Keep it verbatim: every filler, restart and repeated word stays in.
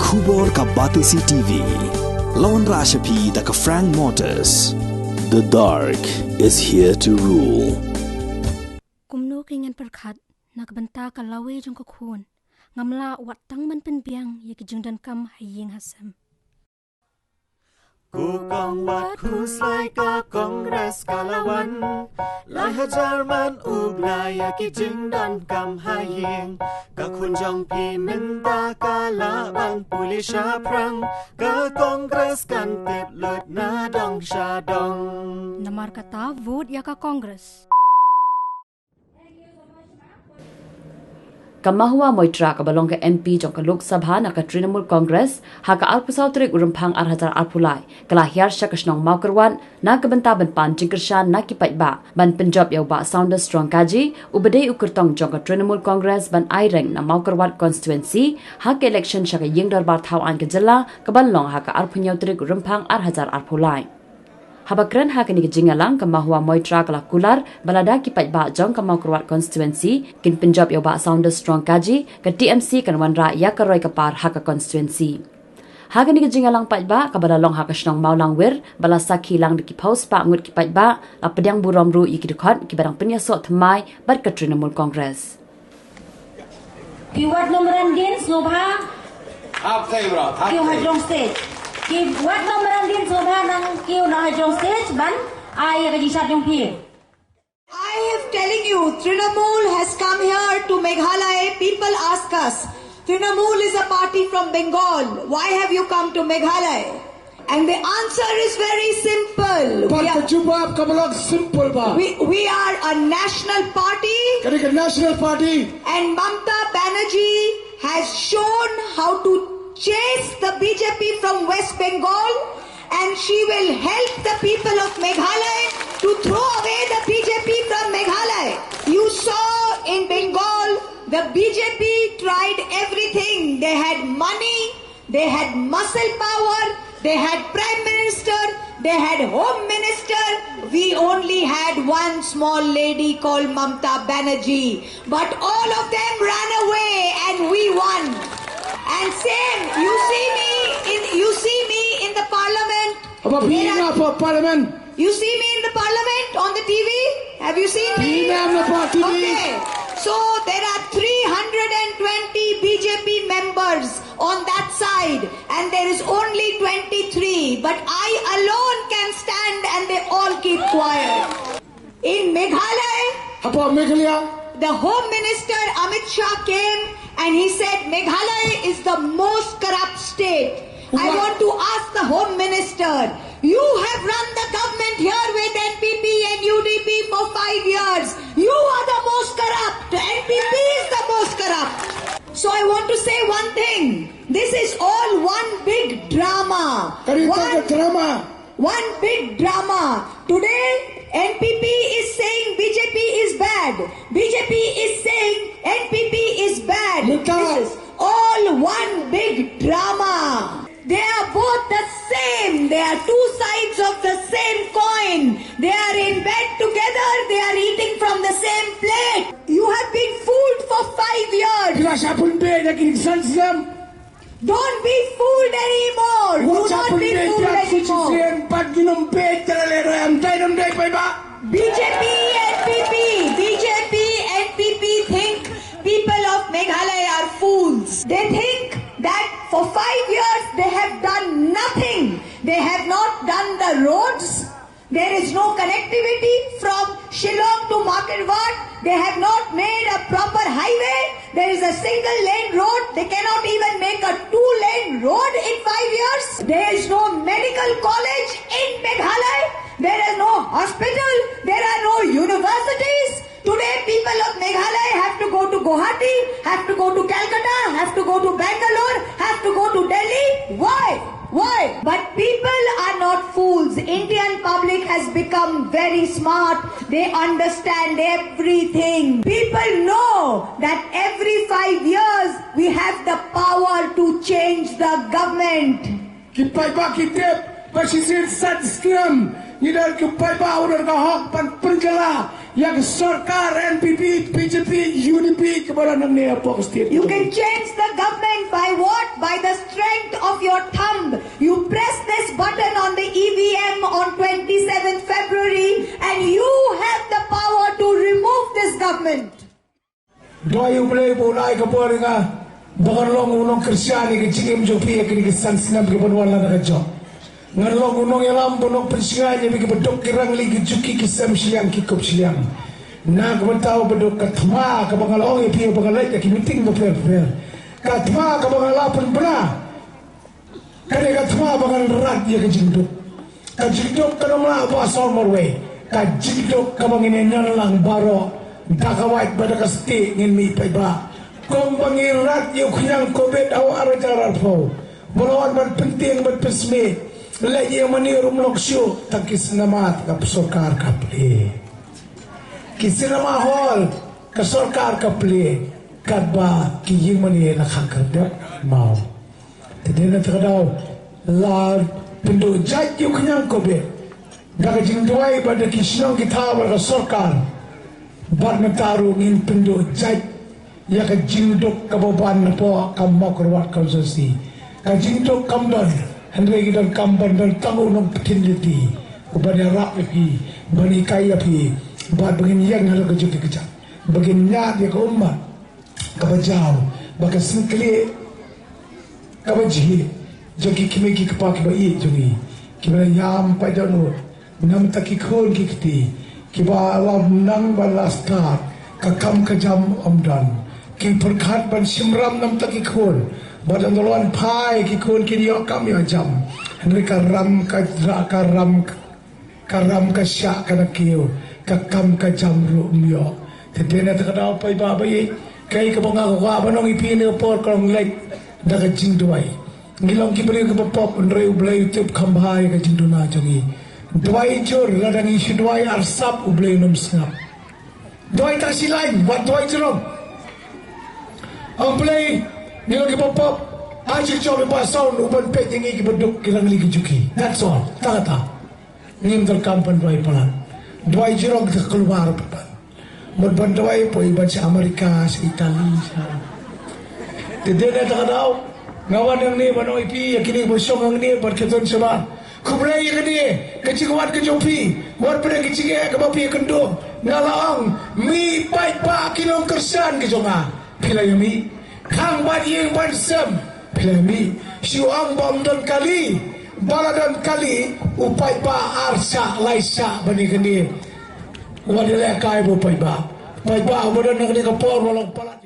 Khubor ka Batesi T V. Lawan Rashapi da ka Frank Motors. The dark is here to rule. Kumno ki ngan pyrkhat na ka bynta ka lawei jong ka khun? Ngam lah wat tang ban pynbiang ïa ki jingdonkam ha ïing ha sem. Ku kong wat khuslai ka Congress ka la wan. Lai hajar man u Blai ïa ki jingdonkam ha ïing. Ka khun jong phi mynta ka lah ban pule shaphrang. Ka Congress kan tip lut na dong sha dong. Namar kata vote ïa ka Congress. Ka Mahua Moitra kaba long ka M P jong ka Lok Sabha na ka Trinamool Congress, ha ka arphew saw tarik u Rymphang ar hajar arphew lai, ka la hiar sha ka shnong Mawkyrwat na ka bynta ban pan jingkyrshan na ki paidbah ban pynjop ïa u Bah Saunders Rongkaji, uba dei u kyrtong jong ka Trinamool Congress ban aireng na Mawkyrwat constituency ha ka election sha ka ïing dorbar thaw aiñ ka jylla, kaban long ha ka arphew hynñiew tarik u Rymphang ar hajar arphew lai. Haba kren ha kane ka jingïalang, ka Mahua Moitra ka la kular ba lada ki paidbah jong ka Mawkyrwat constituency kin pynjop ïa u Bah Saunders Rongkaji, ka T M C kan wanrah ïa ka roi ka par ha ka constituency. Ha kane ka jingïalang paidbah kaba la long ha ka shnong Mawlangwir, ba la sakhi lang da ki phew spah ngut ki paidbah, la pdiang burom ruh ïa ki dkhot kiba dang pynïasoh thymmai bad ka Trinamool Congress. Ki wad number din sngewbha. Hap kai bro, hap. Kiew ha jrong stage. Ki wad number din sngewbha nang kiew na ha jrong stage ban ai ïa ka jingshad jong phi. I am telling you, Trinamool has come here to Meghalaya. People ask us, Trinamool is a party from Bengal. Why have you come to Meghalaya? And the answer is very simple. Pat ka jubab ka ba long simple ba. We, we are a national party. Kane ka national party. And Mamta Banerjee has shown how to chase the B J P from West Bengal. And she will help the people of Meghalaya to throw away the B J P from Meghalaya. You saw in Bengal, the B J P tried everything. They had money, they had muscle power, they had prime minister, they had home minister. We only had one small lady called Mamta Banerjee. But all of them ran away and we won. And same, you see me in, you see me in the parliament. Haba phi ïa nga ha parliament. You see me in the parliament on the T V? Have you seen me? Phi ïa nga ha parliament. Okay. So there are three hundred and twenty B J P members on that side, and there is only twenty-three, but I alone can stand and they all keep quiet. In Meghalaya, Haba Meghalaya. The Home Minister Amit Shah came and he said Meghalaya is the most corrupt state. I What? want to ask the Home Minister, you have run the government here with N P P and U D P for five years. You are the most corrupt. N P P is the most corrupt. So I want to say one thing. This is all one big drama. Kari One, ka drama. One big drama. Today, N P P is saying B J P is bad. B J P is saying N P P is bad. This is all one big drama. They are both the same. They are two sides of the same coin. They are in bed together. They are eating from the same plate. You have been fooled for five years. Phi la shah pynbeit ïa ki san snem. Don't be fooled anymore. Do not be fooled anymore. Wat shah pynbeit ïa ki san snem, bad ngin ym beit ïa la lehrain, ym dei, ym dei paidbah. B J P, N P P, B J P, N P P think people of Meghalaya are fools. They think that for five years they have done nothing. They have not done the roads. There is no connectivity from Shillong to Mawkyrwat. They have not made a proper highway. There is a single lane road. They cannot even make a two lane road in five years. There is no medical college in Meghalaya. There is no hospital. There are no universities. Today, people of Meghalaya have to go to Guwahati, have to go to Calcutta, have to go to Bangalore, have to go to Delhi. Why? Why? But people are not fools. Indian public has become very smart. They understand everything. People know that every five years we have the power to change the government. Ki paidbah ki tip ba shisien san snem ngi don ki paidbah u don ka hok ban pynkylla ïa ka sorkar N P P, B J P, U D P kaba don nangne hapoh ka state. You can change the government by what? By the strength of your thumb. You press this button on the E V M on twenty-seventh February and you have the power to remove this government. Duwai U Blei ba un ai ka bor ïa nga ba ngan long u nongkyrshan ïa ka jingim jong phi ïa kine ki san snem kiban wan la na ka jong. Ngan long u nongïalam ba u nongpynsngew ïa phi kiba duk ki rangli ki juki ki sem shiliang ki kup shiliang. Na ka bynta ba duk ka thma kaba nga la ong ïa phi ba nga leit ïa ki meeting bapher bapher. Ka thma kaba nga la pynbna. Kane ka thma ba ngan rat ïa ka jingduk. Ka jingduk ka nang lah ba sor marwei. Ka jingduk kaba ngin ïa ñion lang baroh. Da ka wait bad da ka stieh ngin mih paidbah. Kumba ngi rat ïa u khñiang Covid ha u ar hajar arphew. Ba la wan ban pyntieng ban pynsmit. Leh ïa mane ruh ym long shuh tang ki cinema ka sorkar ka plie. Ki cinema hall ka sorkar ka plie. Katba ki ïing mane la khang khyrdep maw. Te dei na kata ka daw la pynduh jait ïa u khñiang Covid da ka jingduwai bad da ki shnong ki thaw bad ka sorkar. Bad mynta ruh ngin pynduh jait ïa ka jingduk kaba ban napoh ka Mawkyrwat constituency. Ka jingduk kam don hynrei ki donkam ban don tang u nongpynthied lynti uban ïarap ïa phi, ban hikai ïa phi bad ba ngin ïeng halor ka juk ka jam ba ngin ñiad ïa ka ummat kaba jaw, ba ka syngklieh kaba jhieh jong ki kmie ki kpa kiba ïeit jong ngi, kiba la ïam paidbah na bynta ki khun ki kti, kiba la nang ba la stad ka kam ka jam ym don, ki pyrkhat ban shim ram na bynta ki khun, bad ynda la wan phai ki khun kin ïoh kam ïoh jam, hynrei ka ram ka, ka ram ka ram ka shah ka na kiew, ka kam ka jam ruh ym ïoh. Te dei na kata ka daw paidbah ba ïeit, kaei kaba nga kwah ban ong ïa phi ha kane ka por ka long leit da ka jingduwai. Ngi long ki briew kiba pop hynrei U Blei u tip kham bha ïa ka jingduna jong ngi. Duwai jur, lada ngi shu duwai arsap U Blei un ym sngap. Duwai tang shi lain, wat duwai jrong. Ong Blei, ngi long kiba pop, ai jingshong ïa u Bah Saun uban peit ïa ngi kiba duk ki rangli ki juki. That's all. Tang kata. Ngim donkam ban duwai palat. Duwai jrong te ka kulmar palat. Mut ban duwai poi ban sha Amerika, sha Italy, sha. Te dei na kata ka daw nga wan hangne ban ong ïa phi, ïa kine ba shong hangne bad ki don shabar. Khublei ïa kane ka jingwan ka jong phi. Wat pyneh ka jingeh kaba phi ïakynduh. Nga la ong, mih paidbah ki nongkyrshan ki jong nga. Phi la ïa mih. Khang bad ïing bad sem. Phi la ïa mih. Shu ong ba ym don kali. Ba la don kali, u paidbah ar shah lai shah ban ïa kane. Wat ïalehkai bad u paidbah. Paidbah ba don ha kane ka por ba long palat.